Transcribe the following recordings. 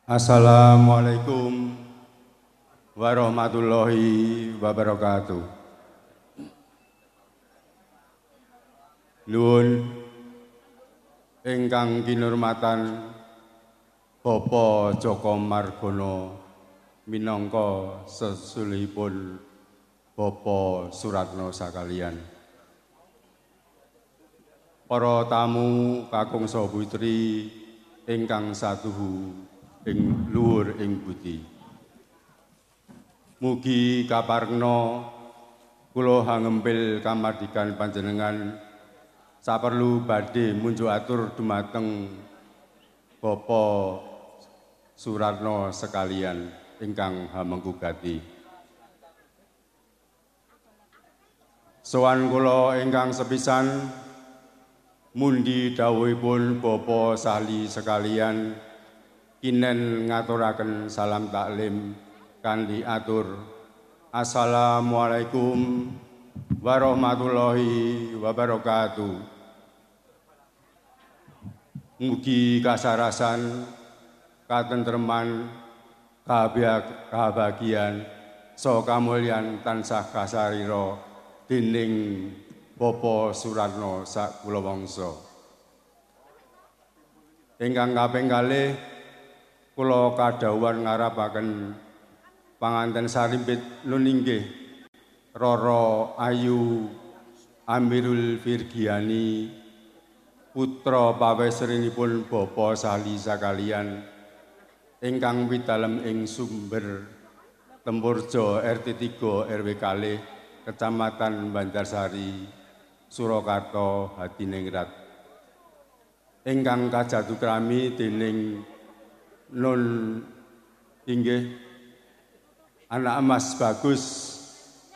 Assalamualaikum warahmatullahi wabarakatuh. Nuwun ingkang kinurmatan Bapak Joko Margono minangka sesulihipun Bapak Suratno sakalian. Para tamu kakung saha putri ingkang satuhu ing luhur ing budi. Mugi kaparengna kula hangempil kamardikan panjenengan saperlu badhe munjuk atur dumateng Bapak Suratno sekalian ingkang hamengku gati. Sowan kula ingkang sepisan mundi dawuhipun Bapak Sahli sekalian kinen ngaturaken salam taklim kanthi atur assalamualaikum warahmatullahi wabarakatuh. Mugi kasarasan, katentreman, kabahagiaan saha kamulyan tansah kasarira dening Bapak Suratno sak kulawangsa. Ingkang kaping kalih kula kadhawuhan ngarapaken panganten sarimbit nun inggih Roro Ayu Amirul Virgiani putra pawesrinipun Bapak Sahli sakalian ingkang widalem ing Sumber Tempurjo RT 3 RW kalih Kecamatan Banjarsari Surakarta Hadiningrat ingkang kajatukrami dening nun inggih anak emas Bagus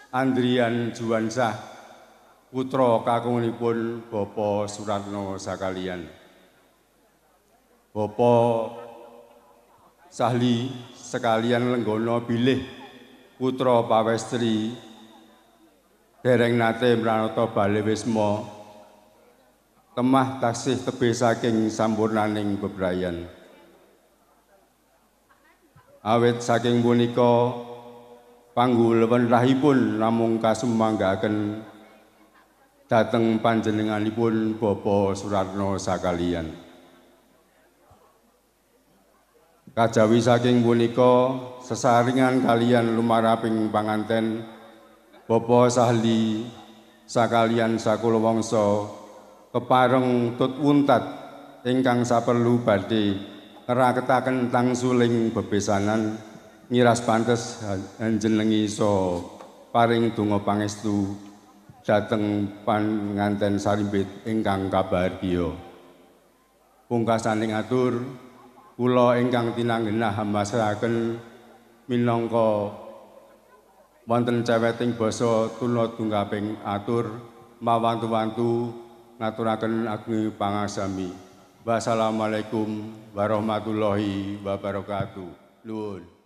Andrian Juwansah putra kakunganipun Bapak Suratno sakalian. Bapak Sahli sekalian lenggana bilih putra pawestri dereng nate mranata bale wisma temah taksih tebih saking sampurnaning bebrayan. Awit saking punika panggulewentahipun namung kasumanggaaken dhateng panjenenganipun Bapak Suratno sakalian. Kajawi saking punika sesaringan kalian lumaraping panganten Bapak Sahli sakalian sakulawangsa kepareng tut wuntat ingkang saperlu badhe ngraketaken tangsuling bebesanan ngiras pantes anjenengi saha paring donga pangestu dhateng panganten sarimbit ingkang kabahargya. Pungkasaning atur kula ingkang tinanggenah hamasraken minangka wonten ceweting basa tuna tungkaping atur mawantu-wantu ngaturaken agung pangasami. Wassalamualaikum warahmatullahi wabarakatuh. Nuwun.